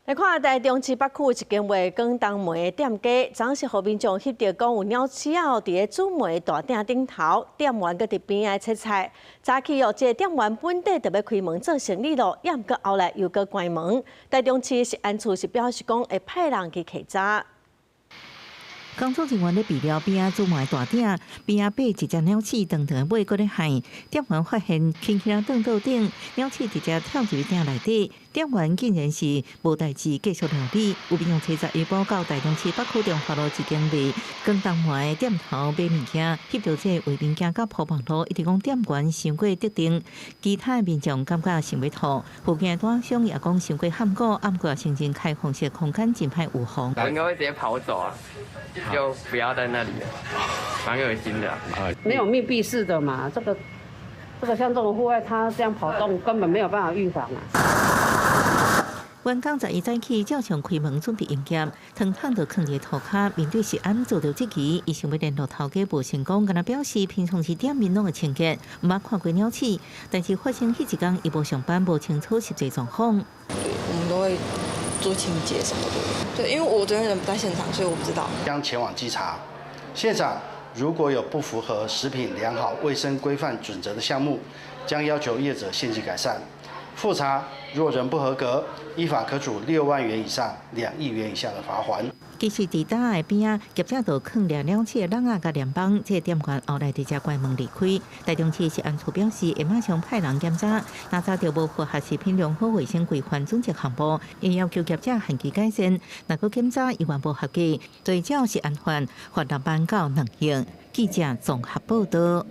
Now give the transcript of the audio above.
來看台中市北區一間賣廣東糜的店家，昨昏是予民眾翕著講有鳥鼠仔佇咧煮糜大鼎頂頭，店員閣佇邊仔切菜。早起哦，這个店員本底就欲開門做生理囉，猶毋過後來又閣關門。台中市食安處是表示講會派人去稽查。工作人員咧備料邊仔煮糜大鼎，邊仔爬一隻鳥鼠長長尾閣咧害，店員發現輕輕轉桌頂，鳥鼠直接跳入鼎內底，店員竟然是無代誌繼續料理。有民眾初十一晡到台中市北區中華路一間賣廣東糜的店頭買物件，翕著這個畫面驚甲鋪網路，一直講店員傷過特定，其他的民眾感覺想欲吐。附近的攤商也講傷過罕過，毋過承認開放式空間真歹預防。應該會直接跑走啊！就不要在那裡了，蠻噁心的。沒有密閉式的嘛，這個像這種戶外，它這樣跑動根本沒有辦法預防啊。員工十一早起照常開門準備營業，湯桶就囥佇塗跤，面對食安遭著質疑，伊想欲聯絡頭家無成功，敢若表示平常時店面攏會清潔，毋捌看過鳥鼠，但是發生彼一工伊無上班，無清楚實際狀況。對，我們都會做清潔什麼的。對，因為我昨天人不在現場，所以我不知道。將前往稽查現場，如果有不符合食品良好衛生規範準則的項目，將要求業者限期改善。複查若仍不合格，依法可處6萬元以上2億元以下的罰鍰。其實佇台仔的邊仔，業者就囥掠鳥鼠的籠仔佮簾網，這个店員後來直接關門離開。台中市食安處表示，會馬上派人檢查，若查著無符合食品良好衛生規範準則項目，會要求業者限期改善。若閣檢查猶原無合格，對照食安法罰6萬到2億。記者綜合報導。